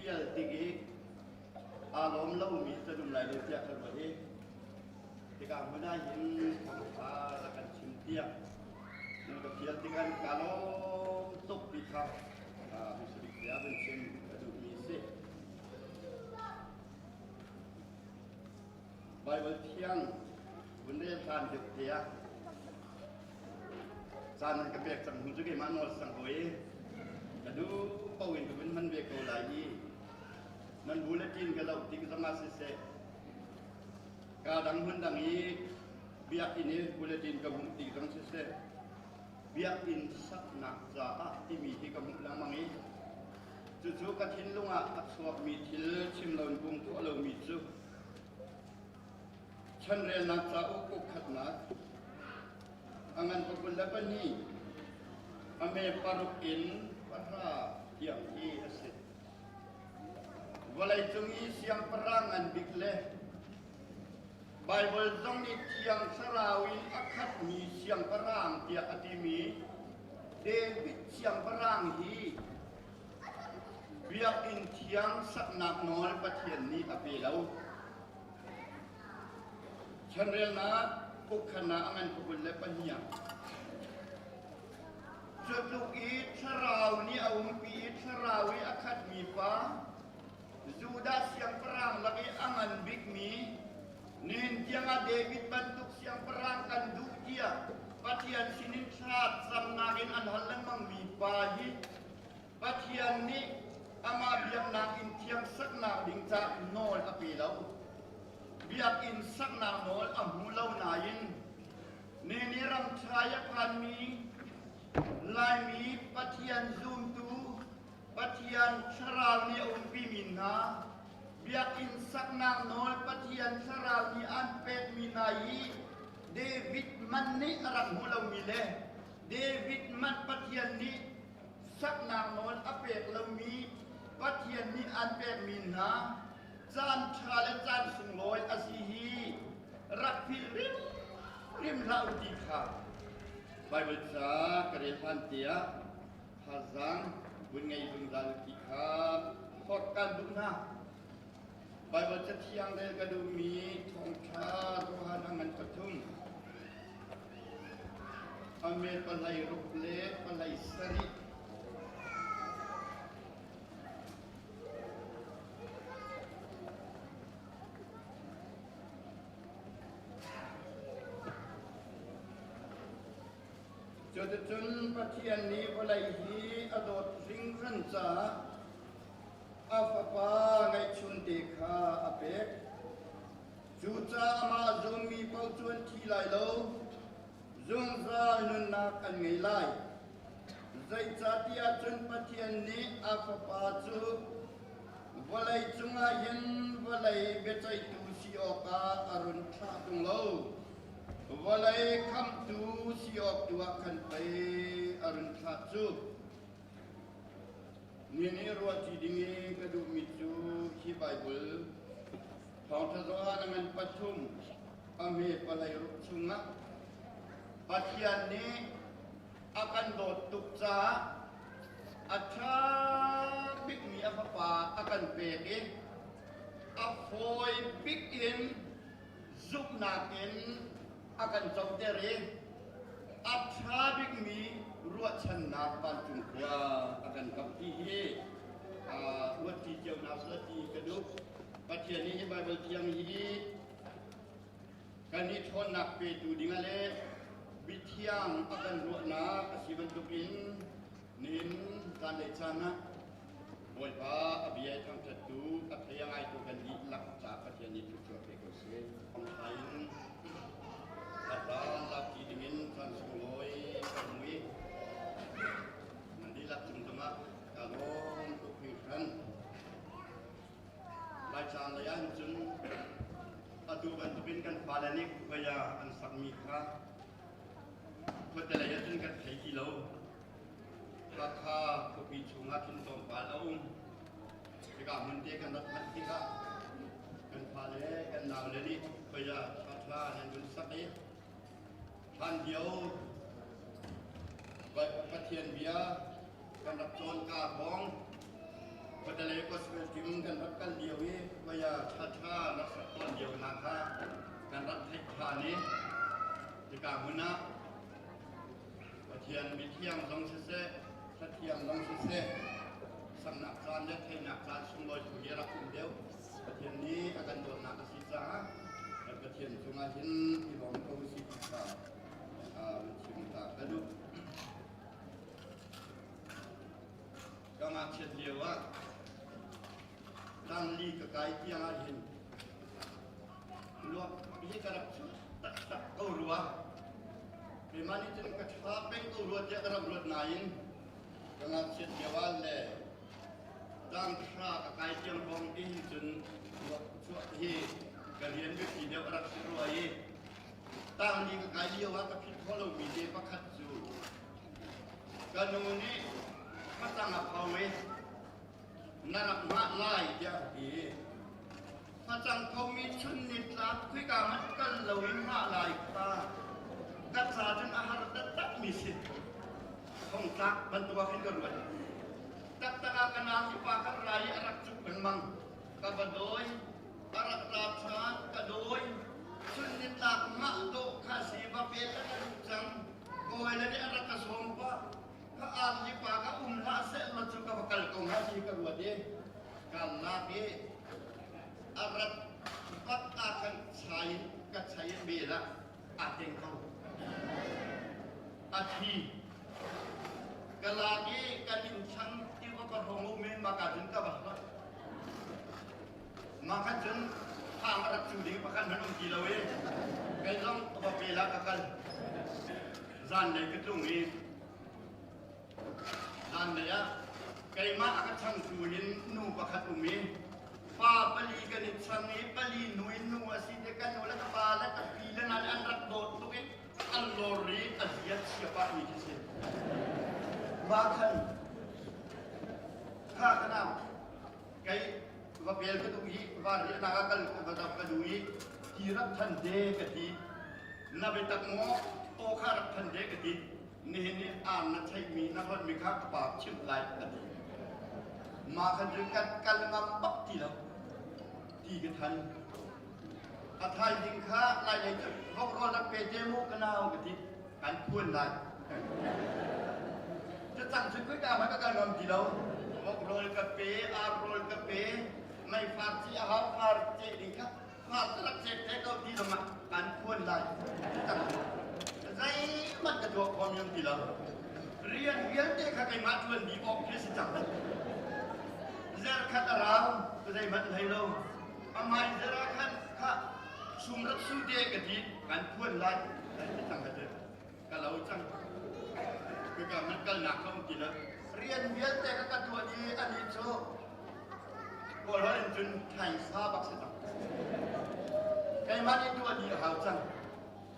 fial tik i aa lawm lomi kan um lai lo tiah ka ruah i tikah hmun ah hin thawngṭha rak kan chim tiah nan ka fial tikah kaa lawm tuk ti kha hmasabik bia vun chim ka duhmi a si. Baibal thiang vun rel hlan deuh te ah caan nan ka pek cang hnu cu keimah nawl sang ko i ka duh paoh in ka vun hman ve ko lai i nan bulletin ka zoh tik zongah siseh ka dang hmun dang i biakinn i bulletin ka hmuh tik zong siseh biakinn saknak caah timi hi ka hmuh lengmang i cucu ka thinlung ah a chuakmi thil chim loin pum tuah lomi cu Chanrelnak cauk ukkhatnak a ngan 22 a me paruk in pahra tiang hi a si. Vawleicung i siangpahrang ngan bik le Baibal zong nih Thiang Thlarau in a khatmi siangpahrang tiah a timi David siangpahrang hi Biakinn thiang saknak nawl Pathian nih a pe lo. Chanrelnak ukkhannak a ngan 22 ah cu tluk i thlarau nih a umpi i thlarau i a khatmi pa Judah siangpahrang lak i a ngan bikmi nihin tiangah David bantuk siangpahrang kan duh tiah Pathian sinin thla camnak in an hal lengmangmi pa hi Pathian nih amah biaknak inn thiang saknak ding caah nawl a pe lo. Biakinn saknak nawl a hmu lo nain nini ram ṭha i a phanmi Laimi Pathian zumtu Pathian thlarau nih a umpimi hna biakinn saknak nawl Pathian thlarau nih an pekmi hna i David man nih a rak hmu lomi le David man Pathian nih saknak nawl a pek lomi Pathian nih an pekmi hna caan ṭha le caan sunglawi a si hi rak philh hrimhrim hlah u ti kha Baibal ca ka rel hlan tiah thazaang vun ngei zungzal u ti kha forh kan duh hna. Baibal cathiang rel ka duhmi thawngṭha Johan a ngan pathum a me palei ruk le palei sarih. Cuticun Pathian nih vawlei hi a dawt hringhran caah a Fapa ngeihchunte kha a pek. Cucaah amah zummi paoh cu an thi lai lo, zungzal nunnak an ngei lai. Zeicahtiah cun Pathian nih a Fapa cu vawlei cungah hin vawlei biaceihtu si awkah a run thlah ṭung lo. Vawlei khamhtu si awk tu ah khan pei a run thlah cu. Ni nih ruahṭi ding i ka duhmi cu hi Baibal Thawngṭha Johan a ngan pathum a hme palei ruk chungah Pathian nih a kan dawt tuk caah a ṭha bikmi a Fapa a kan pek i a fawi bik in zumhnak in a kan coter i a ṭha bikmi ruahchannak vancung khua a kan kamh ti hi ruatṭi cio hna seh ti ka duh. Pathian nih hi Baibal thiang hi kan i ṭhawnnak petu dingah le mithiang a kan ruahnak a si bantukin nihin zanlei caan ah Bawipa a bia i thangṭhattu a thei a ngaitu kan dihlak caah Pathian nih thluachuah pe ko seh. Thawngṭha in a caan lakṭi dingin caan sunglawi ka hmu i nan dihlak cung zongah ka lawm tuk hringhran. Laitlang lei ah cun atu bantukin kan fale nih khuaya an sakmi kha khuate lei ah cun kan thei ti lo. Hakha khuapi chungah khin tlawmpal a um. Hika hmun te kan rak phanh tikah kan fale kan naule nih khuaya ṭhaṭha nan vun sak i hlan lio Pathian bia kan rak cawn ka kong khuatelei gospel team. ṭhan i hika hmun ah Pathian mithiang zong siseh, hlathiang zong siseh, saknak caan le theihnak caan sunglawi tu hi a rak um deuh. Pathian nih a kan dawtnak a si caah Pathian cungah hin i lawm ko usih ti kha chim ta ka duh. Ka ngakchiat lio ah tangli ka kai tiang ah hin luak hi ka rak cu taktak ko rua. Keimah nih cun ka ṭha peng ko rua tiah ka rak ruat nain ka ngakchiat lio ah le tanghra ka kai tiang hrawng ti hin cun luak chuah hi ka rian biapi deuh a rak si rua i tangli ka kai lio ah ka philh khawh lomi te pakhat cu ka nu nih facang a pho i na rak hngah lai tiah a ti. Facang phomi chun nitlak khika hmanh kal loin hngah lai kha ka ca cun a har taktakmi si. Thongtlak bantuk ah khin ka ruat. Taktak ah ka nau pa kan ra i a rak cuk lengmang. Ka va dawi, a rak ra ṭhan, ka dawi. Chun nitlak ngah dawh kha si va pel a ka duh cang. Kawi le nih a rak ka sawm pah. Ka arli pa ka um hlah seh law cu ka va kal ko hnga ti ka ruat i kaan lak i a rat bak ah khan chai in ka chai in bel ah aa teng ko. A thi. Ka lak i kan inn thlang tiva ka hrawng um i maka cun ka va hlat. Mah khan cun thang a rak cu ding pakhat hmanh um ti lo i kei zong ka va pel ah ka kal. Zanlei ka tlung i zanlei ah keimah a ka changtu in nu pakhat um i pa pali kan i chang i pali nu in nu a si te kan nu le ka pa le ka pi le hna nih an rak dawt tuk i an lor i a zia chia pah mi khi si. Mah khan kha ka nau kei va bel ka duh i va riahnak ah kal va dap ka duh i ti rak than te ka ti. Na biatak maw aw kha rak than te ka ti. Nihin ni aan na theihmi na hlonhmi kha ka pa chimh lai a ti. Mah khan cun kan kal ngam bak ti lo. Ti ka than. A thaizing kha lai lei cu vok rawl rak pe te mu ka nau ka ti. Kan phuan lai. Cacang cu kuika hmanh ka kal ngam ti lo. Vok rawl ka pe, ar rawl ka pe, meifar ci a hau far ceh ding kha far cu rak cek te ko ti zongah kan phuan lai. Cacang cu zeihmanh ka tuah khawm yam ti lo. Rian vialte kha keimah ṭuan dih awk khi si cang. Zerkhat a rau, zeihmanh hlei lo. Amai zera khan kha sum rak su te ka ti kan phuan lai kan ti cang ka ti ka lo cang ka man kalnak ka um ti lo rian vialte ka ka tuah i ani cu kawl in cun thaing sa bak si cang keimah nih tuah dih a hau cang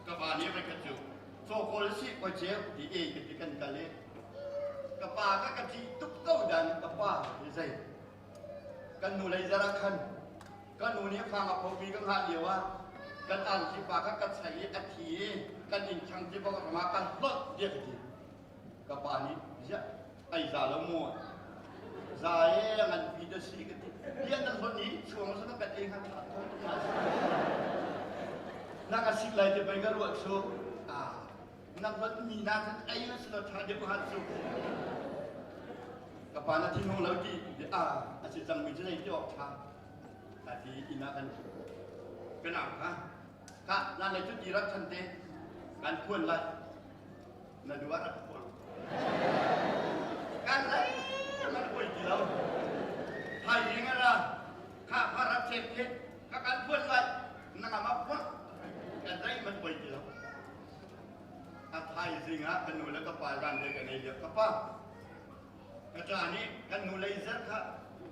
ka pa nih voi khat cu cawkawl si koi ceu ti e ka ti kan kal i ka pa ka ka ṭih tuk ko dan ka pa hi zei Kan nu lei zar ah khan ka nu nih fang a phomi ka hngah lio ah kan angki pa kha ka chai i a thi i kan inn thlang ti bak ram ah kan hlonh tiah ka ti. Ka pa nih ziah ai za lo maw? Za e nganpi da si ka ti. Tiah nan hlonh i chuang sa kan ei hnga Na ka sik lai te pei ka ruah chu. Ah, na hlonh mi na khan ei na si lo ṭha deuh han cu. Ka pa na thinhung lo ti a a si cangmi cu zei ti awk ṭha a ti inn ah kan ka nau kha kha nan lei cu ti rak than te kan phuan lai na duh ah rak phuan kan lai man poi ti lo thaizing a ra kha kha rak chek te ka kan phuan lai na ngam ah phuan kan dai man poi ti lo A thaizing ah ka nu le ka pa zan he kan ei lio. Ka pa, ka ṭa nih kan nu lei zer kha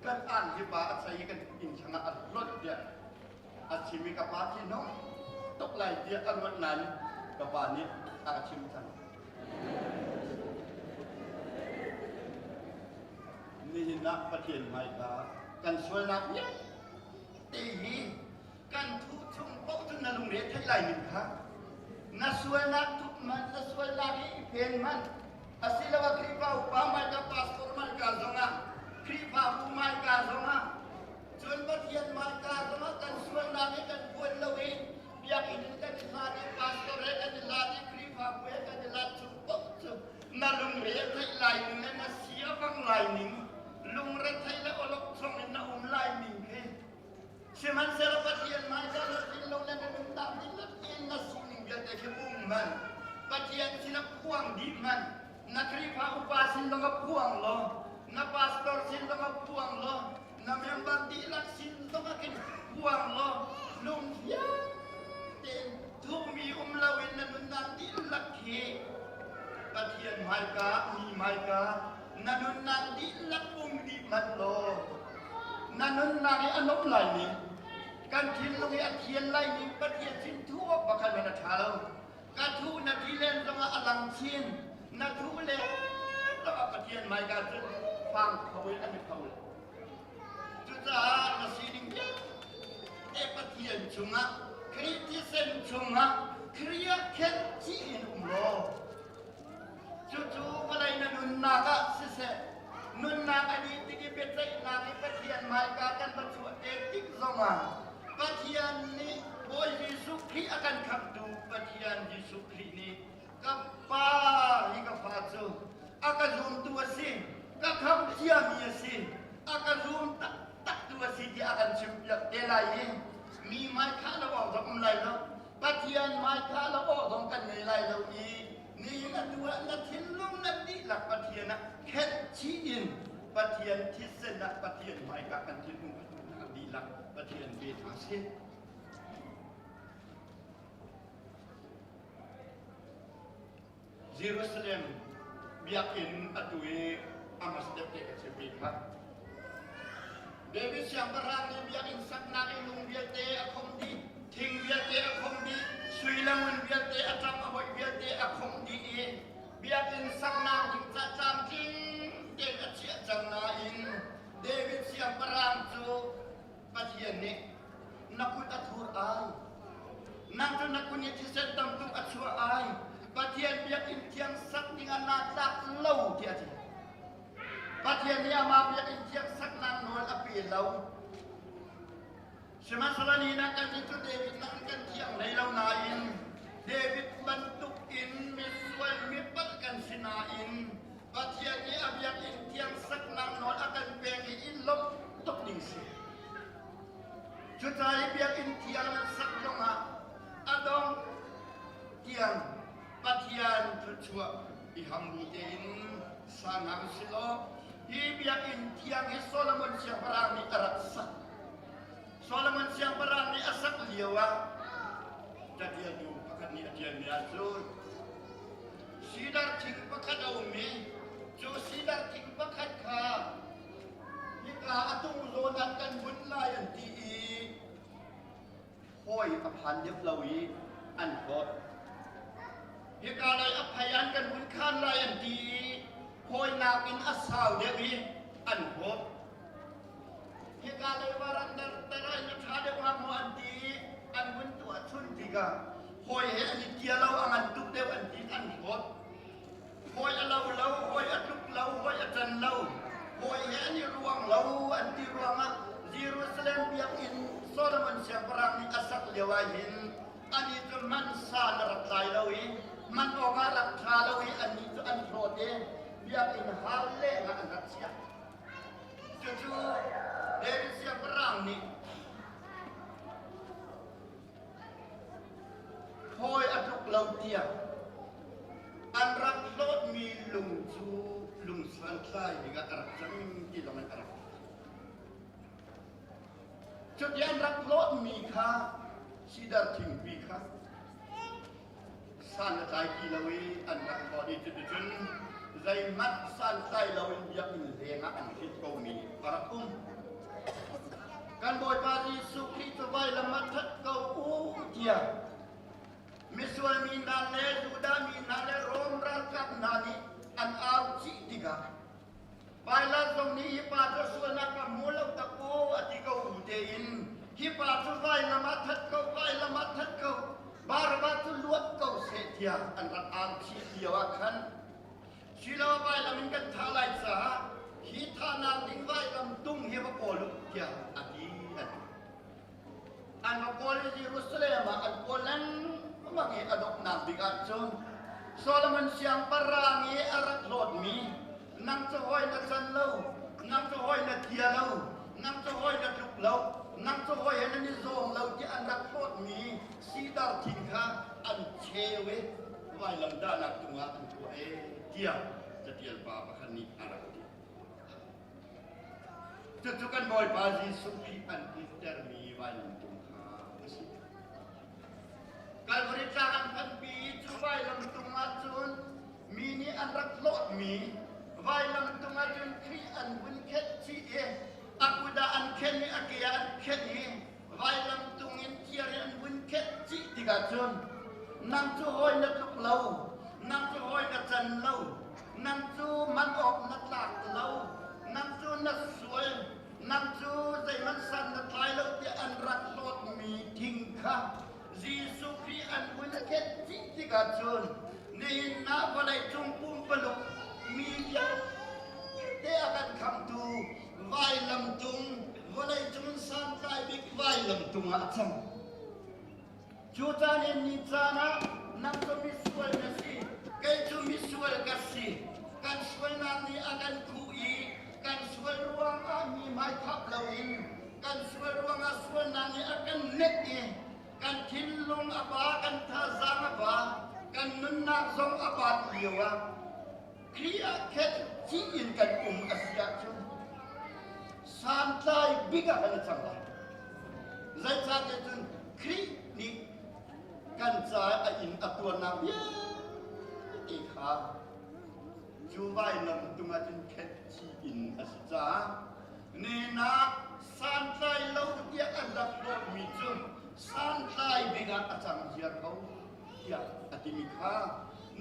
kan an hi pa a chei i kan inn chungah a hlonh tiah a chim i ka pa thi no tuk lai tiah a ruat nain ka pa nih a ka chim cang. Nihin ah Pathian hmaika kan sualnak vialte hi kan thuh chung paoh cu na lungre theih lai ning kha na sualnak thup man na sualnak i i phen man asiloah Khrihfa upa hmaika pastor hmaika zongah Khrihfabu hmaika zongah cun Pathian hmaika zongah kan sualnak hi kan phuan lo i. Biakinn in kan i hlat i pastor he kan i hlat i Khrihfabu he kan i hlat chung paoh cu na lungre a theih lai ning le na si a fang lai ning, lungre thei le awlokchong in na um lai ning khi Sihmanhsehlaw Pathian hmaika na thinlung le na nunnak dihlak in na sining vialte khi um hmanh. Pathian sinah phuang dih hmanh. Na Khrihfa upa sin zongah phuang law, na pastor sin zongah phuang law, na member dihlak sin zongah khin phuang law, lungthiang tein thuhmi um loin na nunnak dihlak khi Pathian hmaika, mi hmaika na nunnak dihlak um dih hmanh law, na nunnak i a nuamh lai ning, kan thinlung i a thian lai ning Pathian sin thuh awk pakhat hmanh a ṭha lo. Ka thuh na ti len zongah a lang chin, na thuh len zongah Pathian hmaika cun fang kho in an i pho lo. Cucaah na sining vialte Pathian chungah, Khrih thisen chungah, Khrih ah khenh chih in um law, Cucu vawlei na nunnak ah siseh, nunnak a dih tik i biaceihnak i Pathian hmaika kan va chuah te tik zongah Pathian nih Bawi Jesuh Khrih a kan khamhtu Pathian Jesuh Khrih nih ka Pa hi ka fa cu a ka zumtu a si, ka khamh ciami a si, a ka zum taktaktu a si tiah a kan chimpiak te lai i mi hmaikhah lo awk zong um lai lo. Pathian hmaikhah lo awk zong kan ngei lai lo i nihin atu ah na thinlung na dihlak Pathian ah khenh chih in Pathian thisen ah Pathian hmaika kan thinlung dihlak Pathian pe hna sih. Jerusalem biakinn atu i a step te ka chimmi kha David siangpahrang nih biakinn saknak i lung vialte a khom dih, thing vialte a khom dih, sui le ngun vialte a ṭam a hoih vialte a khom dih i biakinn saknak ding ca tlamtling tein a chiah cang nain David siangpahrang cu Pathian nih na kut a thur ai. Nang cu na kun i thisen tam tuk a chuah ai. Pathian biakinn thiang sak ding ah naa tlak lo tiah a ti. Pathian nih amah biakinn thiang saknak nawl a pe lo. Sihmanhsehlaw ni na kan cu David nak kan thiang hlei lo nain David bantuk in misual mipalh kan si nain Pathian nih a biakinn thiang saknak nawl a kan pek i i lawmh tuk ding si. Cucaah hi biakinn thiang nan sak zongah a dong tiang Pathian thluachuah i ham bu tein sa hna usih law hi biakinn thiang hi Solomon siangpahrang nih a rak sak. Solomon siangpahrang nih a sak lio ah catialtu pakhat nih a ṭialmi ahcun sidar thing pakhat a um i cu sidar thing pakhat kha hika a tung zawn ah kan bunh lai an ti i hawi a phan deuh lo i an hlawt. Hika lei a phei an kan hun khan lai an ti i hawi nakin a sau deuh i an hlawt. Hika lei varandar terai a ṭha deuh hnga maw an ti i an hun tuah chun tikah hawi he an i tia lo a ngan tuk deuh an ti an hlawt. Hawi a lo lo, hawi a tluk lo, hawi a can lo, hawi he an i ruang lo an ti ruangah Jerusalem biakinn Solomon siangpahrang nih a sak lio ah hin anih cu man san a rak tlai lo i man awk ah rak ṭha lo i annih cu an hlawt i biakinn hal lengah an rak chiah. Cucu David siangpahrang nih Hawi a tluk lo tiah an rak hlawtmi lung cu lung santlai bik ah a rak cang ti zong in a rak Cuti an rak hlawtmi kha sidar thingpi kha san a tlai ti lo i an rak hlawt i cuticun zeihmanh santlai loin biakinn leng ah an hlit komi a rak um. Kan Bawipa Jesuh Khrih cu vailam ah that ko u tiah misual mi hna le Judah mi hna le Rom ralkap hna nih an au chih tikah Pilat zong nih hi pa cu sualnak ka hmu lo tak u a ti ko bu tein hi pa cu vailam ah that ko vailam ah that ko Barabbas cu luat ko seh tiah an rak au chih lio ah khan Silo vailam in kan thah lai caah hi thahnak ding vailam tung hi va kawl u tiah a ti an ti. An va kawl. kawl i Jerusalem ah an kawl lengmang i a donghnak bik ahcun Solomon siangpahrang i a rak hlawtmi nang cu hawi na can lo, nang cu hawi na tia lo, nang cu hawi na tluk lo, nang cu hawi he nan i zawm lo ti an rak hlawtmi sidar thing kha an cheu i vailamtahnak cungah an tuah e tiah catial pa pakhat nih a rak ti. Cucu kan Bawipa Jesuh Khrih an tlintermi vailamtung kha a si. Kalvari tlang an phanpi i cu vailamtung ahcun mi nih an rak hlawtmi vailamtung ahcun Khrih an vun khenh chih i a kut ah an khenh i a ke ah an khenh i vailamtung in thiar in an vun khenh chih tikah cun nang cu hawi na tluk lo, nang cu hawi na can lo, nang cu man awk na tlak lo, nang cu na sual, nang cu zeihmanh san na tlai lo tiah an rak hlawtmi thing kha Jesuh Khrih an vun khenh chih tikah cun nihin ah vawleicung pumpaluk mi vialte a kan khamtu vailamtung vawleicung santlai bik vailamtung ah a cang. Cu caan in ni caan ah nang cu misual na si, kei cu misual ka si. Kan sualnak nih a kan khuh i kan sual ruangah mi hmaikhap loin kan sual ruangah sualnak nih a kan nek i kan thinlung a ba, kan thazaang a ba, kan nunnak zong a baat lio ah Khrih ah khet cih in kan um a si ahcun santlai bik ah kan i cang lai. Zeicahtiah cun Khrih nih kan caah a inn a tuarnak vialte kha cu vailam tung ah cun khet chih in a si caah nihin ah santlai lo tiah an rak hlawtmi cu santlai bik ah a cang ziar ko tiah a timi kha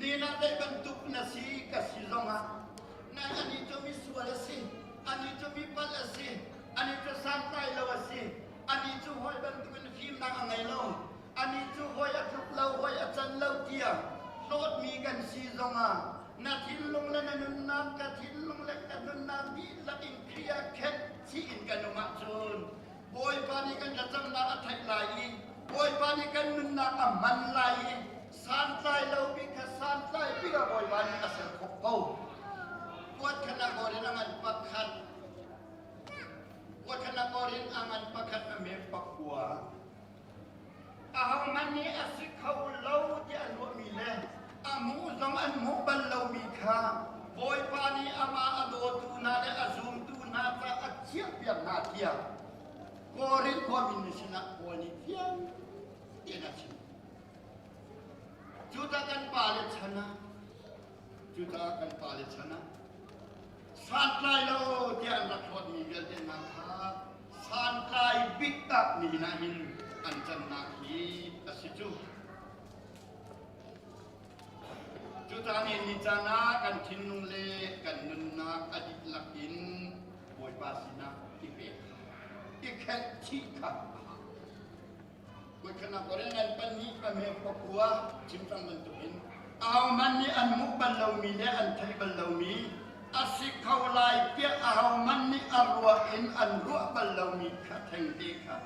nihin ah zei bantuk na si ka si zongah na anih cu misual a si, anih cu mipalh a si, anih cu santlai lo a si, anih cu hawi bantukin fimnak a ngei lo, anih cu hawi a tluk lo, hawi a can lo tiah hlawtmi kan si zongah na thinlung le na nunnak, ka thinlung le ka nunnak dihlak in Khrih ah khenh chih in kan um ahcun Bawipa nih kan thlacamnak a theih lai i Bawipa nih kan nunnak a hman lai i santlai lo bik kha santlai bik ah Bawipa nih a ser khawh ko. Kuat khat ah Korin a ngan pakhat, kuat khat ah Korin a ngan pakhat a me pakua. Ahohmanh nih a si kho lo tiah an ruahmi le a hmuh zong an hmuh bal lomi kha Bawipa nih amah a dawtu hna le a zumtu hna ca a chiahpiak hna tiah Korin khuami mi sinah Paul nih fiang tein a chim. Cucaah kan pale chan ah cucaah kan pale chan ah santlai lo tiah an rak hlawtmi vialte hna kha santlai bik tak nihin ah hin an cannak hi a si cu. Cucaah ni ni caan ah kan thinlung le kan nunnak a dihlak in Bawipa sinah i pek kha, i khenh chih kha a hau. Voikhatnak Korea ngan pahnih pahme pakua chimcang bantukin ahohmanh nih an hmuh bal lomi le an theih bal lomi a si kho lai tiah ahohmanh nih a ruah in an ruah bal lomi kha thengte kha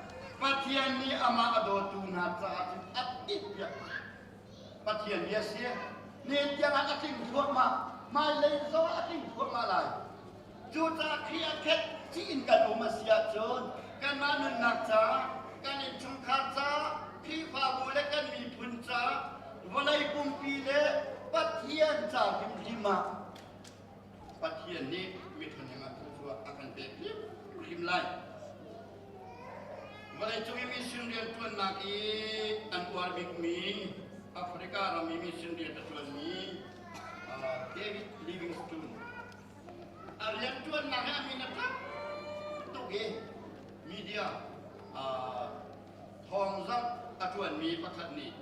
Pathian nih amah a dawtu hna caah cun a timhpiak. Pathian bia si. Ni tiang ah a tling thluahmah, hmailei zong a tling thluahmah lai. Cucaah Khrih ah khet cih in kan um a si ahcun kanmah nunnak ca, kan innchungkhar ca, Khrihfabu le kan miphun ca, vawlei pumpi le Pathian ca hrimhrim ah Pathian nih mithun ah thluachuah a kan pek hrimhrim lai. Vawleicung i mission rianṭuannak i an uar bikmi Africa ram i mission rian a ṭuanmi David Livingstone a rianṭuannak hi a min a ṭha tuk i media thawngzamh a ṭuanmi pakhat nih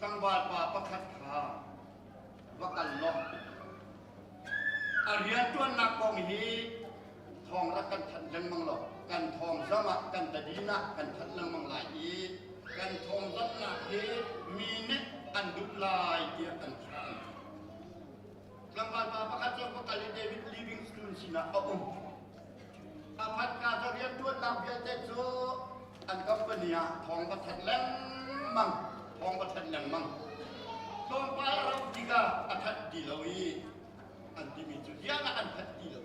tlangval pa pakhat kha va kal law a rianṭuannak kong hi thawng rak kan thanh lengmang law kan thawngzamh ah kan tadin ah kan thanh lengmang lai i kan thawngzamhnak hi mi nih an duh lai tiah an thlah. Tlangval pa pakhat cu va kal i David Livingstone sinah a um. A phanka cu rianṭuannak vialte cu An company ah thawng va thanh lengmang, thawng va thanh lengmang. Tlawmpal a rauh tikah a thanh ti lo i an timi cu ziang ah an thanh ti lo.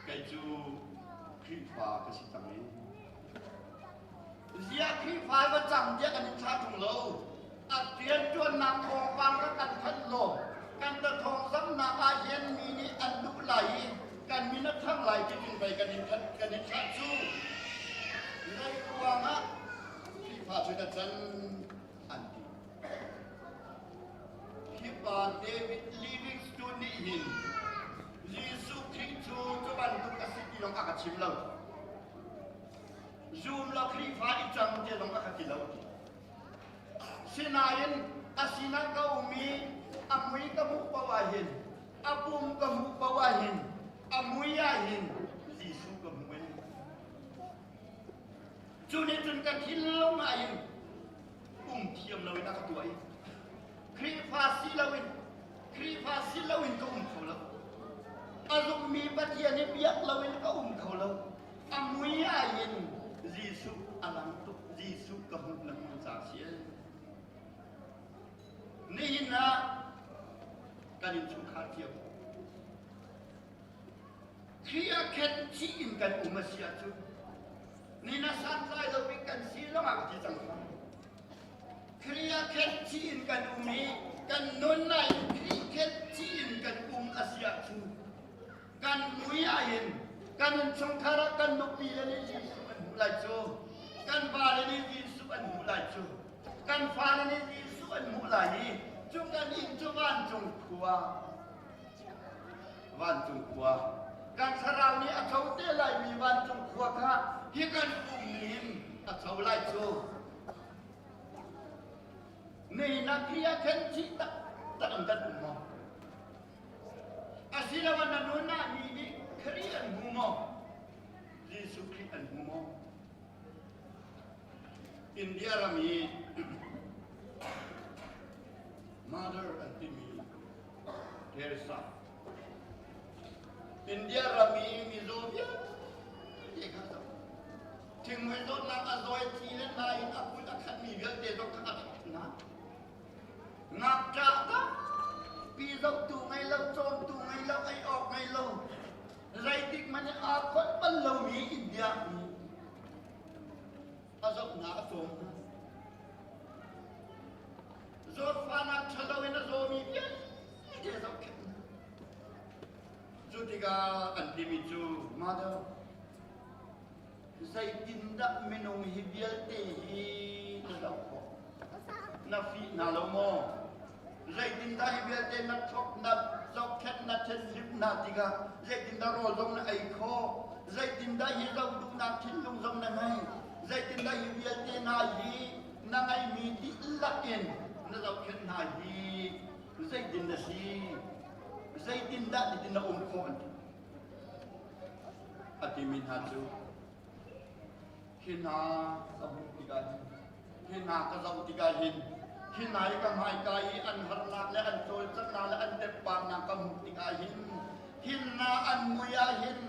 Kei cu Khrihfa ka si cang i ziah Khrihfa va cang tiah kan in thlah ṭung lo. A rianṭuannak thawngpang rak kan thanh law kan tathawngzamnak ah hin mi nih an duh lai i kan min a thang lai ti in pei kan in thanh kan in thlah cu. Zei ruangah Khrihfa cu na can an ti. Hi pa David Livingstone nih hin Jesuh Khrih cu cu bantuk a si ti zong a ka chim lo. Zum lo Khrihfa i cang ti zong a ka ti lo. Sinain a sinah ka um i a mui ka hmuh paoh ah hin, a pum ka hmuh paoh ah hin, a mui ah hin Jesuh ka hmu ee. Cu nih cun ka thinlung ah hin um thiam loin a ka tuah i Khrihfa si loin Khrihfa si loin ka um kho lo. A zummi Pathian hi biak loin ka um kho lo. A mui ah hin Jesuh a lang tuk. Jesuh ka hmuh lengmang ca si. Nihin ah kan innchungkhar cio Khrih ah khen chih in kan um a si ahcun ni na santlai lo bik kan si zongah ka ti cang kha. Khrih ah khen chih in kan um i kan nun ah in Khrih khen chih in kan um a si ahcun kan mui ah hin kan innchungkhar ah kan nupi le nih Jesuh an hmuh lai cu kan vale nih Jesuh an hmuh lai cu kan fale nih Jesuh an hmuh lai i cu kan inn cu vancung khua Vancung khua. Kan thlarau nih a tho te laimi vancung khua kha hi kan pum nih a tho lai cu. Nihin ah Khrih ah khen thih taktak in kan um maw? Asiloah na nun ah mi nih Khrih an hmu maw? Jesuh Khrih an hmu maw? India ram i Mother an timi Teresa. India ram i mizaw vialte kha zoh. Thingmui zawtnak a zawi thi le hna in a kut a khatmi vialte zong kha a thawk hna. Ngakṭah tampi zohtu ngei lo, cawmtu ngei lo, ei awk ngei lo, zeitik hmanh in aa kholh bal lomi India mi a zohnak a cawm hna. Zawtfahnak ṭhalo in a zawmi vialte a zohkhenh hna. Cu tikah an timi cu Mother, zeitindah minung hi vialte hi na zoh khawh? Na fih hna lo maw? Zeitindah hi vialte na thok, na zohkhenh, na thenhlimh hna tikah zeitindah rawl zong na ei khawh? Zeitindah hi zoh duhnak thinlung zong na ngei? Zeitindah hi vialte hna hi na ngeihmi dihlak in na zohkhenh hna hi zeitin na si? Zeitindah nitin na um khawh an ti. A timi hna cu hi hna ka hmuh tikah hin hi hna ka zoh tikah hin hi hna i ka hmaika i an harnak le an cawlcanghnak le an temparnak ka hmuh tikah hin hi hna an mui ah hin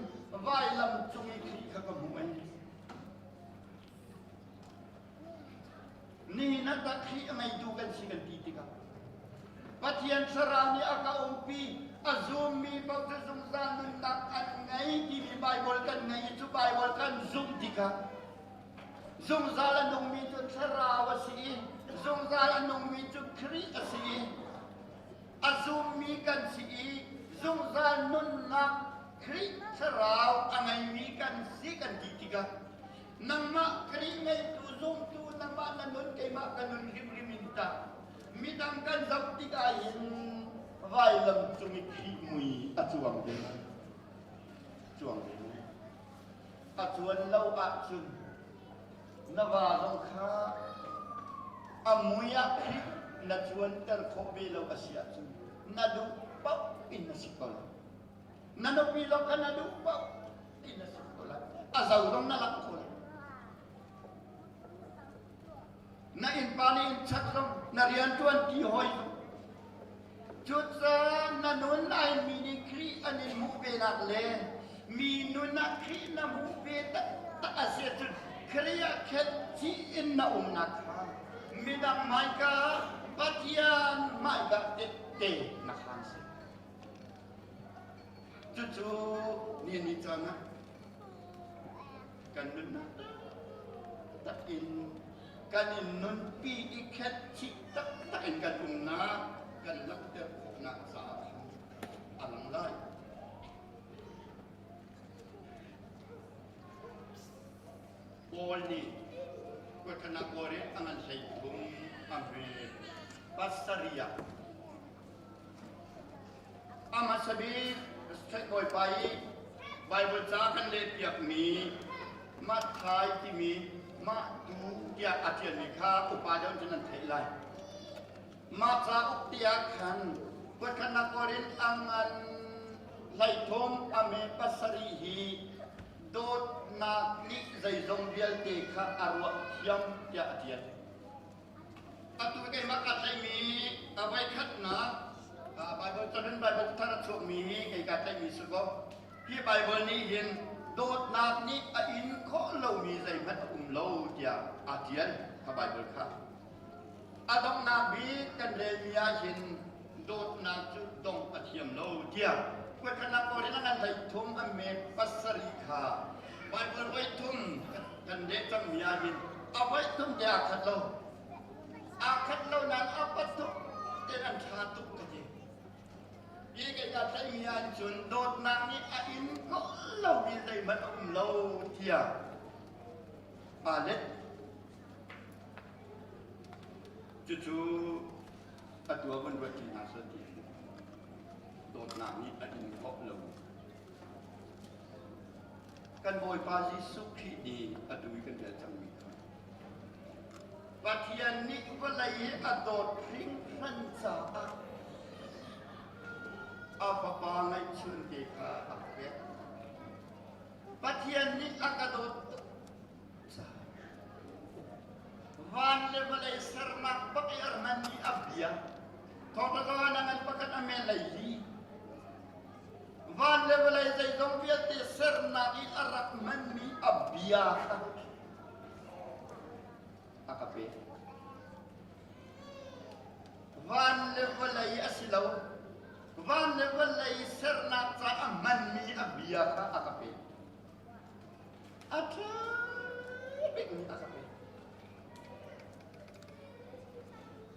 vailam cung i Khrih kha ka hmuh ai. Nihin ah tah Khrih a ngeitu kan si kan ti tikah Pathian Thlarau nih a ka umpi a zummi paoh cu zungzal nunnak an ngei timi Baibal kan ngei i cu Baibal kan zumh tikah zungzal a nungmi cu Thlarau a si i zungzal a nungmi cu Khrih a si i a zummi kan si i zungzal nunnak Khrih Thlarau a ngeimi kan si kan ti tikah Nangmah Khrih ngeitu zumtu nangmah na nun keimah ka nun hrimhrim in tah midang kan zoh tikah hin vailam cung i Khrih mui a cuang ve lai. Cuang ve lai. A cuan lo ahcun na va zong kha a mui ah Khrih na cuanter khawh ve lo a si ahcun na duh paoh in na si ko lai. Na nupi zong kha na duh paoh ti na si ko lai. A zo zong na lak ko lai. Na innpa nih in chak zong na rianṭuan ti hoi zong. Cucaah na nun ai mi nih Khrih an in hmuh ve nak le Mi nun ah Khrih na hmuh ve taktak a si ahcun Khrih ah khet chih in na umnak kha midang hmaika Pathian hmaika tette na khaan si. Cucu ni ni caan ah kan nunnak taktak in kan in nunpi i khet chih taktak in kan umnak kan langhter khawhnak caah khan a lang lai. Paul nih kuathana kawre a ngan 13 a hme pasarih ah a hmasa bik Bawipa i Baibal ca kan lehpiakmi Matthai timi mah tu tiah a ṭialmi kha upa deuh cun nan theih lai. Mah cauk tiah khan kuathana kawrin a ngan 13 a me pasarih hi dawtnak nih zeizong vialte kha a ruah thiam tiah a ṭial. Atu keimah kaa tlaihmi a voikhatnak Baibal cahlun Baibal thar a chuakmi hi kei kaa tlaihmi si ko. Hi Baibal nih hin dawtnak nih a in khawh lomi zeihmanh a um lo tiah aa ṭial kha Baibal kha. A donghnak bik kan relmi ah hin dawtnak cu dongh a thiam lo tiah kuatkhatnak pawl in a ngan 13 a met pasarih kha Baibal voi thum kan leh cangmi ah hin a voi thum te aa khat lo. Aa khat lo nain a pathum tein an ṭha tuk ka ti. Hi kei ka tlaihmi ah cun dawtnak nih a in khawh lomi zeihmanh a um lo tiah aa let. Cucu atu ah vun ruat ṭi hna seh ti dawtnak nih a in khawh lo. Kan Bawipa Jesuh Khrih nih atu i kan rel cangmi kha Pathian nih vawlei hi a dawt hringhran caah a Fapa ngeihchunte kha a pek. Pathian nih a ka dawt tuk caah van le vawlei sernak bak i a hmanmi a bia thawngṭha zawn a ngan pakhat a men lei li Van le vawlei zeizong vialte sernak i a rak hmanmi a bia kha a ka pek. Van le vawlei a si lo. Van le vawlei sernak ca a hmanmi a bia kha a ka pek. A ṭha bikmi a ka pek.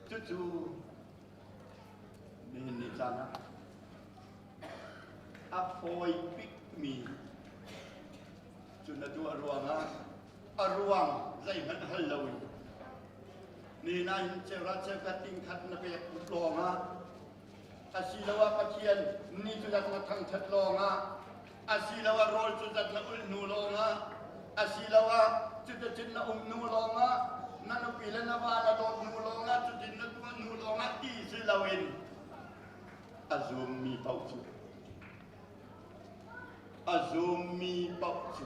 Cucu Nihin ni caan ah a fawi bikmi cu na tuah ruangah a ruang zeihmanh hal loin ni nain cheuhra cheukhat tingkhat na pek lawngah asiloah Pathian ni cu zat na thangṭhat lawngah asiloah rawl cu zat na ulh hnu lawngah asiloah cuticun na um hnu lawngah na nupi le na va na dawt hnu lawngah cutin na tuah hnu lawngah ti si loin a zummi paoh cu a zummi paoh cu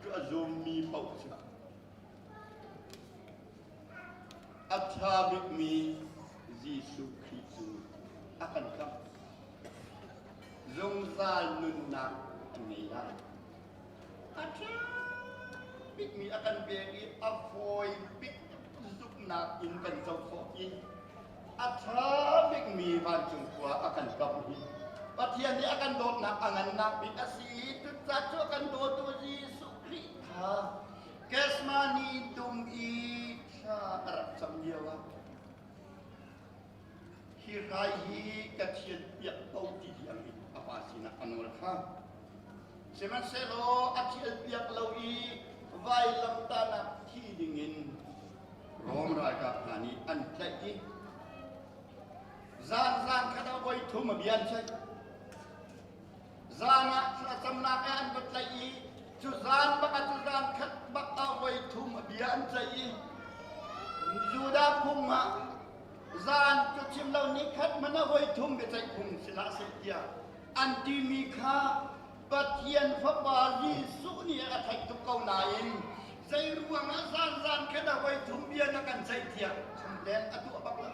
cu a zummi paoh cu a ṭha bikmi Jesuh Khrih cu a kan khamh. Zungzal nunnak an ngei lai. A ṭha bikmi a kan pek i a fawi bik zumhnak in kan co khawh i a ṭha bikmi vancung khua a kan kamh hi Pathian nih a kan dawtnak a ngannak bik a si i cucaah cu a kan dawtu Jesuh Khrih kha Gethsemane dum i thla a rak cam lioah Hi hrai hi ka thianpiak ko ti tiang in a pa sinah a nawl kha. Sihmanhsehlaw a thialpiak lo i vailamtahnak thi dingin Rom ralkap hna nih an tlaih i zan zan khat ah voi thum a bia an ceih. Zan ah thlacamnak ah an va tlaih i cu zan bak ah cu zan khat bak ah voi thum a bia an ceih i Judah phung ah zan cu chim lo ni khat hmanh ah voi thum biaceih phung si hlah seh tiah an timi kha Pathian Fapa Jesuh nih a theih tuk ko nain zei ruangah zan zan khat ah voi thum bia na kan ceih tiah complain a tuah bak lo.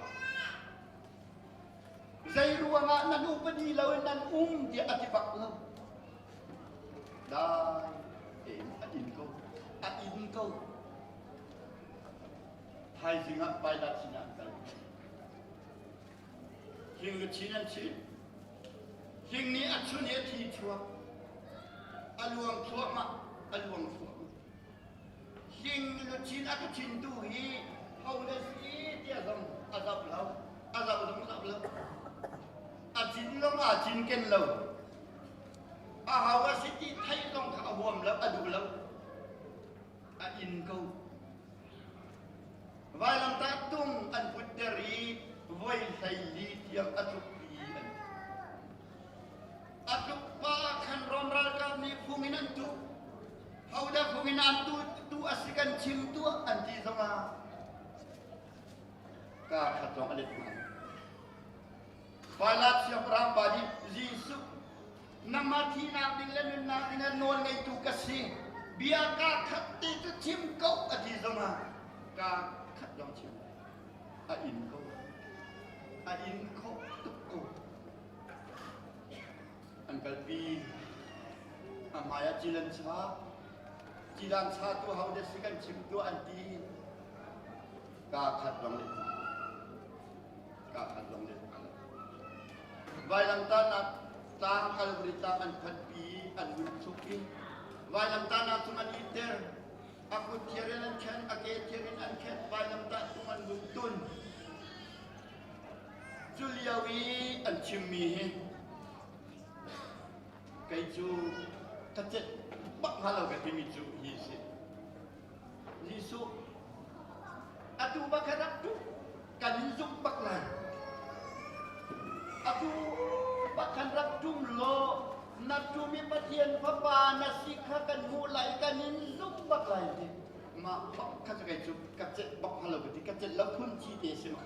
Zei ruangah nan upadi lo in nan um tiah a ti bak lo. ko. Thaizing ah Pilat sinah an kal. Hling luchin an chin. Hling nih a chun i a thi chuak. A luang thluahmah, a luang thluahmah. Hling luchin a ka chintu hi ho na si tiah zong a zoh lo, a zoh zong zoh lo. A cin zong aa cinken lo. A ho a si ti theih zong kha a huam lo, a duh lo. A in ko. Vailamtah tung an putter i voi 14 tiang a tlukpi an ti. A tluk pa ah khan Rom ralkap nih phung in an tuk. Hodah phung in an tu tu a si kan chim tuah an ti zongah ka khat zong a let hna. Pilat siangpahrang pa nih Jesuh nangmah thihnak ding le nunnak ding ah nawl ngeitu ka si. Bia ka khat te cu chim ko a ti zongah ka khat lawng chim a in ko. A in kho tuk ko. An kalpi. A hmai ah cil an cha. Cilan cha tu ho de si kan chim tu an ti. Ka khat lawng le ka khat lawng le Vailamtahnak tlang Kalvari tlang an phanpi an vun chuk i vailamtahnak cung an iter. A kut thiar in an khen, a ke thiar in an khen, vailamtah cung an vun tun. Cu lio i an chimmi hi kei cu ka celh bak hnga lo ka timi cu hi si. Jesuh atu bak kha rak tuk kan in zumh bak lai. Atu bak khan rak tum law na tum i Pathian Fapa na si kha kan hmuh lai kan in zumh bak lai ti. Mah bak kha cu kei cu ka celh bak hnga lo ka ti. Ka celh lo phun ci te si ma.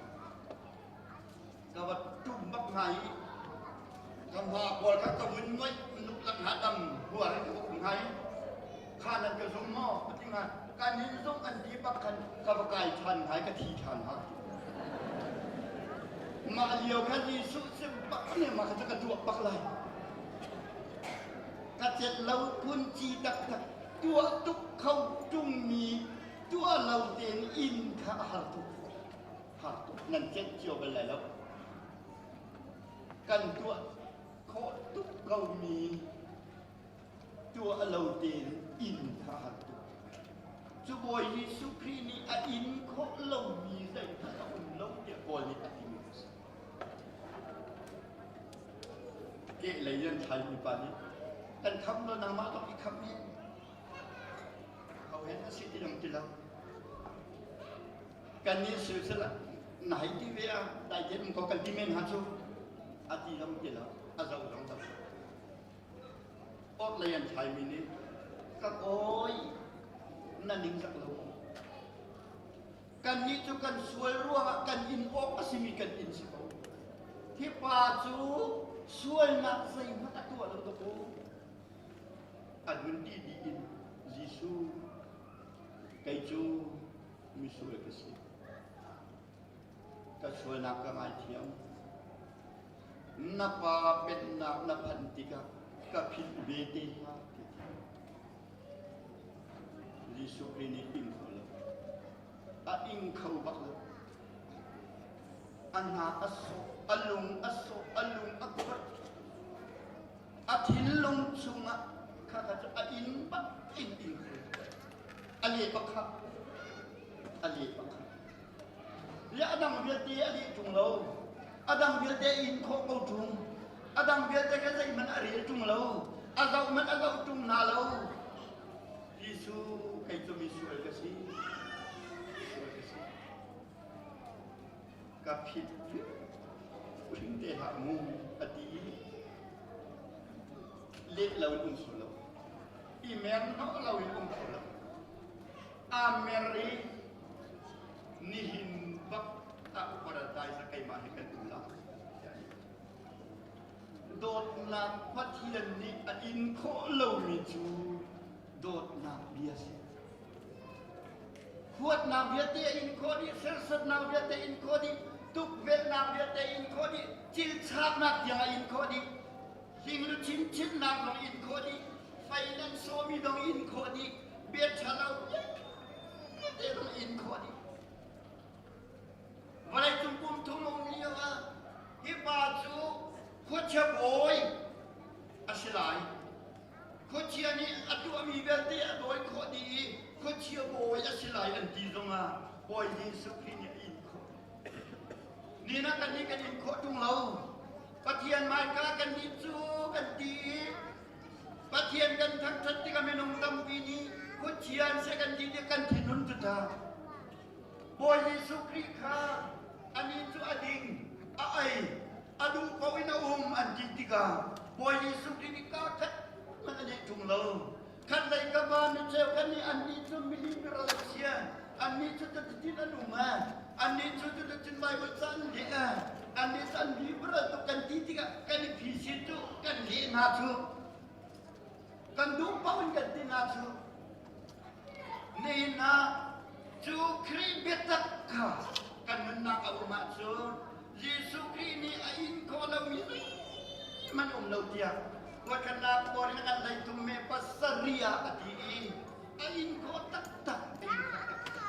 Ka va tum bak hna i ka hma pawl kha ka vun ngoih nuk lak hna dam huar in ka va um hna i kha nan ka zum maw ka ti hna. Kan in zumh an ti bak khan ka va kai ṭhan hna i ka thi ṭhan hna. Mah lio kha Jesuh sim bak ne mah kha cu ka tuah bak lai. Ka celh lo phun ci taktak tuah tuk kho ṭungmi tuah lo tein inn kha a har tuk. Har tuk nan celh cio bal lai lo. Kan tuah khawh tuk komi tuah lo tein inn kha a har tuk. Cu Bawi Jesuh Khrih nih a inn khawh lomi zeihmanh a um lo tiah Paul nih a timi a si. Kehlei in an thlaimi pa nih kan khamh lo nangmah zong i khamh in ho hen a si ti dong ti lo. Kan nih silsila na hei ti ve ah dai te um ko kan ti men ha cu a ti dong ti lo a zo dong lo. Orhlei an thlaimi nih ka kawi na ningzak lo maw? Kannih cu kan sual ruangah kan in awk a simi kan in si ko. Hi pa cu sualnak zeihmanh a tuah lo dawkaw. A nun ti dih in Jesuh kei cu misual ka si. Ka sualnak ka ngaithiam. Na pa pennak na phanh tikah ka philh ve te hlah ti. Jesuh Khrih nih ing kho lo. A ing kho bak lo. A hna a sawh, a lung a sawh, a lung a khuat. A thinlung chungah kha kha cu a inn bak in ing kho lo. A le bak kha. A le bak kha. Le a dang vialte a leh ṭung lo. A dang vialte a in khawh ko ṭung. A dang vialte kha zeihmanh a rel ṭung lo. A zohmanh a zoh ṭung hna lo. Jesuh, kei cu misual ka si. Misual ka si. Ka phit hrim te hlah mu a ti. Leh lo in um kho lo. I mer hnawh lo in um kho lo. Aa mer i nihin bak ah paradise ah keimah he kan um lai. Dawtnak Pathian nih a in khawh lomi cu dawtnak bia si. Huatnak vialte a in khawh dih, serhsatnak vialte in khawh dih, tukvelhnak vialte in khawh dih, cilchaknak tiang a in khawh dih, hling chinchinnak zong in khawh dih, fei nan sawmi zong in khawh dih, bia ṭhalo. Te zong in khawh dih. Vawleicung kum thum um lio ah hi pa cu khuachia bawi a si lai. Khuachia nih a tuahmi vialte a dawi khawh dih i khuachia bawi a si lai an ti zongah Bawi Jesuh Khrih nih a in khawh. Ni na kan nih kan in khawh ṭung lo. Pathian hmaika kan nih cu kan ti i Pathian kan thangṭhat tikah minung tampi nih khuachia an si kan ti tik kan thinhun cu ta. Bawi Jesuh Khrih kha anih cu a ding, a ei, a duh ko in a um an ti tikah Bawi Jesuh Khrih nih kaa khat hmanh a leh ṭung lo. Khat lei ka va micheu kan nih annih cu miliberal an si, annih cu tutin an um, annih cu tutin Bible ca an leh, annih cu an liberal tuk kan ti tikah kan i phisin cu kan leh hna cu kan duh paoh in kan ti hna cu. Nihin ah cu Khrih biatak kha kan nunnak a um ahcun Jesuh Khrih nih a in khawh lomi zeihmanh um lo tiah voikhatnak Korin kan hleithum me pasarih ah a ti i a in khawh taktak a in khawh taktak.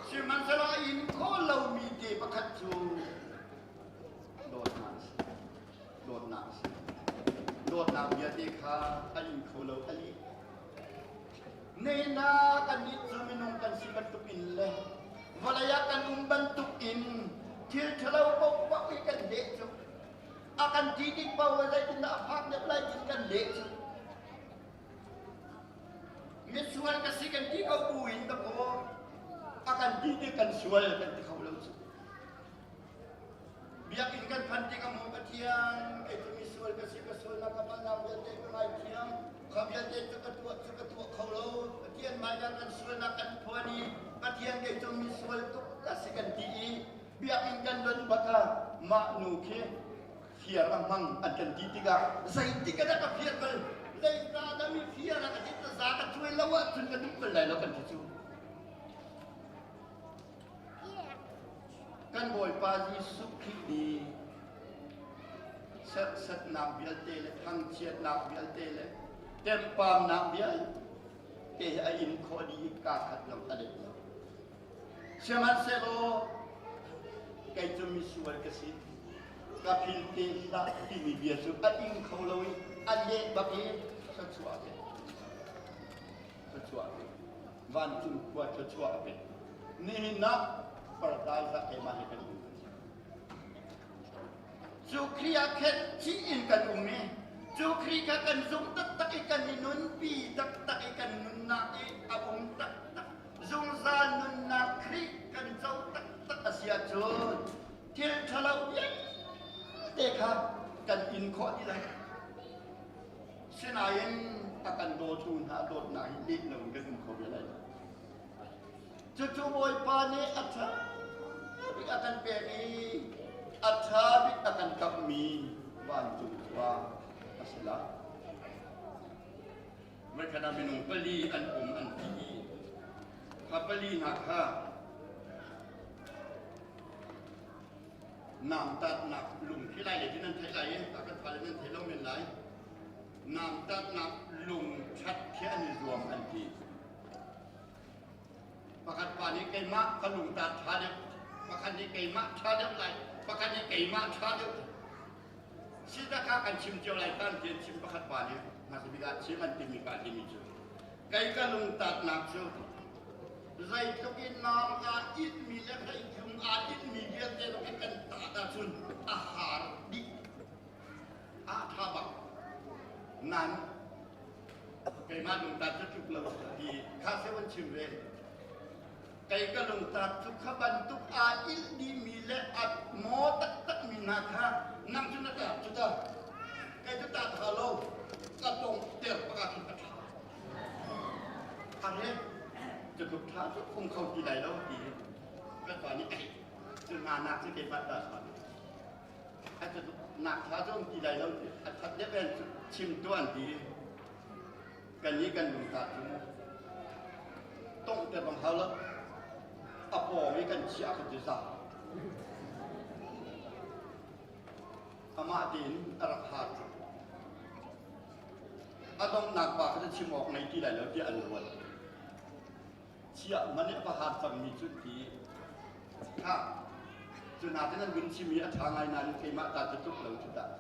Sihmanhsehlaw a in khawh lomi te pakhat cu dawtnak a si. Dawtnak a si. Dawtnak vialte kha a in kho lo a lih. Nena kannih cu minung kan si bantuk in le vawlei ah kan um bantuk in thil ṭhalo paohpaoh hi kan leh cu. A kan ti tik paoh ah zeitindah a fak deuh lai tin kan leh cu. Misual ka si kan ti ko bu in dakaw a kan ti tik kan sual kan ti kho lo cu. Biakinn kan phanh tikah maw Pathian, kei cu misual ka si, ka sualnak ka palhnak vialte ka ngaithiam, kha vialte cu ka tuah cu ka tuah kho lo. Pathian hmaikah kan sualnak kan phuan i Pathian kei cu misual tuk ka si kan ti i biakinn kan don bak ah mah nu khi fiar a hmang an kan ti tikah zeitik ah dah ka fiar bal, zeicah dah mi fiar a ka ti za ka cuai lo ahcun ka duh bal lai lo kan ti cu. Kan Bawipa Jesuh Khrih nih serhsatnak vialte le thangchiatnak vialte le tempaamnak vialte hi a in khawh dih i kaa khat lawng a let lo. Sihmanhsehlaw kei cu misual ka si. Ka phil te hlah timi bia cu a ing kho lo i a leh bak i thluachuah a pek. Thluachuah a pek. Vancung khua thluachuah a pek. Nihin ah paradise ah keimah he kan um. Cu Khrih ah khen cih in kan um i cu Khrih kha kan zumh taktak i kan i nunpi taktak i kan nunnak i a um taktak zungzal nunnak Khrih kan co taktak a si ahcun thil ṭhalo vialte kha kan in khawh ti lai. Sinain a kan dawtu hna dawtnak hi leh lo in kan um kho ve lai lo. Cucu Bawipa nih a ṭha bik a kan pek i a ṭha bik a kan kamhmi vancung khua a si lai. Voikhat ah minung pali an um an ti i kha pali hna kha namtatnak lung khi lai le ti nan theih lai i a kan fale nan thei lo men lai. Namtatnak lung ṭhat khi an i zuam an ti. Pakhat pa nih keimah ka lungta ṭha deuh, pakhat nih keimah ṭha deuh lai, pakhat nih keimah ṭha deuh. Sita kha kan chim cio lai tan tian chim pakhat pa nih hmasa bik ah chim an timi ka timi cu kei ka lungtatnak cu zeitluk in naam aa itmi le hreitlung aa itmi vialte lawng hi kan tat ahcun a har dih a ṭha bak nan keimah lungtat cu tluk lo ti kha se an chim ve kei ka lungtat cu kha bantuk aa ilh dihmi le a maw taktakmi hna kha nang cu na tat cu ta kei cu tat ha lo ka tong ter pakhat in a ṭha a re cu tluk ṭha cu um kho ti lai lo ti kan pa nih ai cu hna nak cu keimah ta sa nak ṭha cu um ti lai lo ti a ṭhat deuh in chim tuan ti kan nih kan lung ta cu tongh te bang hau lo a pawng i kan chiah kha cu za amah tein a rak har cu a donghnak pa kha chim awk ngei ti lai lo tiah an ruat. Chiah man i a va har cangmi cu ti. Kha, cu nakin an vun chim i a ṭha ngai nain keimah ta cu tluk lo cu dah.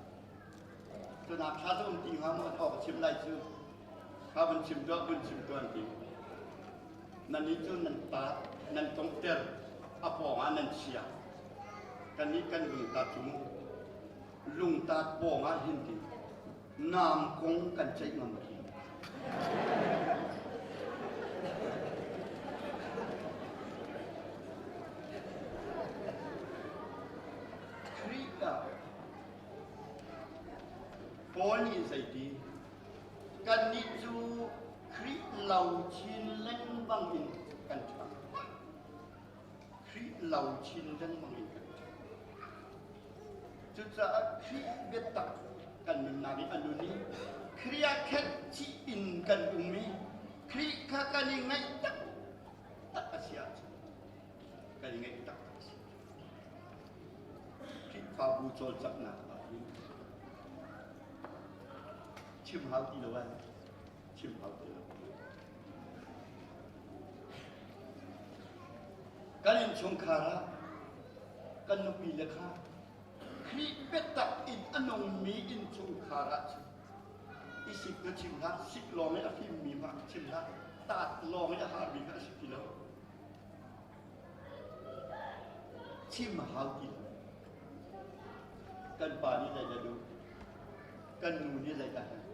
Cu nak ṭha cu um ti hnga maw awk a chim lai cu. Kha vun chim tuah, vun chim tuah an ti. Nannih cu nan pa nan tongter, a pawngah nan chia. Kannih kan lungta cu mu. Lungtat pawngah hin ti. Nam kong kan ceih ngam ti. Khrih ah Paul nih zeiti kannih cu Khrih lo chin lengmang in kan ṭhang. Khrih lo chin lengmang in kan ṭhang. Cucaah Khrih biatak kan nunnak i a nun i Khrih ah khenh chih in kan um i Khrih kha kan i ngaih taktak a si ahcun kan i ngaih taktak a si. Khrihfabu cawlcanghnak ah hin chim hau ti lo ai chim hau ti lo. Kan innchungkhar ah kan nupi le kha Khrih biatak in a nungmi innchungkhar ah cun i sik na chim hlah, sik lawng i a fimmi hmah chim hlah, taat lawng i a harmi kha a si ti lo. Chim a hau ti lo. Kan pa nih zeidah duh? Kan nu nih zeidah herh?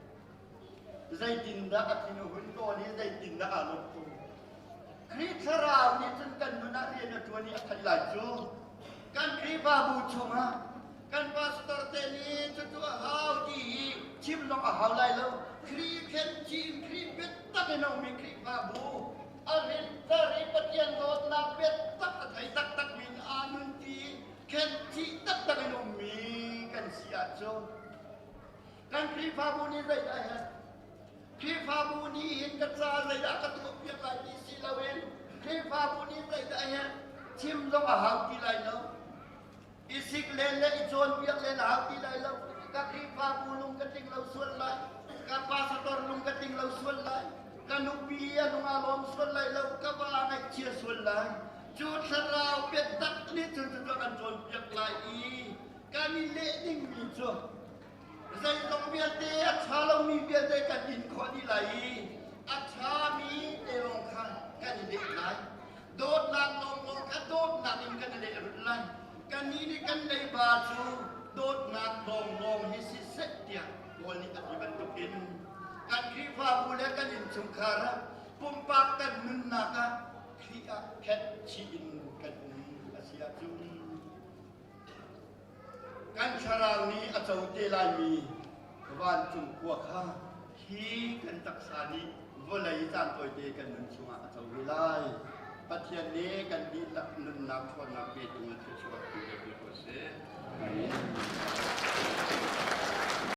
Zeitindah a thin a hun tawn i zeitindah aa lawmh tawn? Khrih Thlarau nih cun kan nun ah rian a ṭuan i a theih lai cu. Kan Khrihfabu chungah kan pastor te nih cucu a hau ti hi chim zong a hau lai lo. Khrih khen chin, Khrih biatak in a ummi Khrihfabu a rinter i Pathian dawtnak biatak a thei taktakmi in aa nunpi i khen chih taktak in ummi kan si ahcun kan Khrihfabu nih zeidah a herh? Khrihfabu nih hin ka ca zeidah ka tuahpiak lai ti si loin Khrihfabu nih zeidah a herh? Chim zong a hau ti lai lo. I sik len le i cawnpiak len a hau ti lai lo. Ka Khrihfabu lung ka tling lo sual lai. Ka pastor lung ka tling lo sual lai. Ka nupi a lung aa lawm sual lai lo. Ka va a ngaihchia sual lai. Cu thlarau biatak nih cun cucu a kan cawnpiak lai i kan i leh dingmi cu zeizong vialte a ṭha lomi vialte kan in khawh dih lai i a ṭhami te lawng kha kan i leh lai. Dawtnak lawnglawng kha dawtnak in kan i lehrulh lai. Kannih nih kan leiba cu dawtnak lawnglawng hi siseh tiah Paul nih a ti bantukin kan Khrihfabu le kan innchungkhar ah pumpak kan nunnak ah Khrih ah khenh chih in kan um a si ahcun Kan thlarau nih a co te laimi vancung khua kha hi kan taksa nih vawlei caan tawite kan nun chungah a co ve lai. Pathian nih kan dihlak nunnak ṭhawnnak pe tung in thluachuah tu ve ko seh. Amen.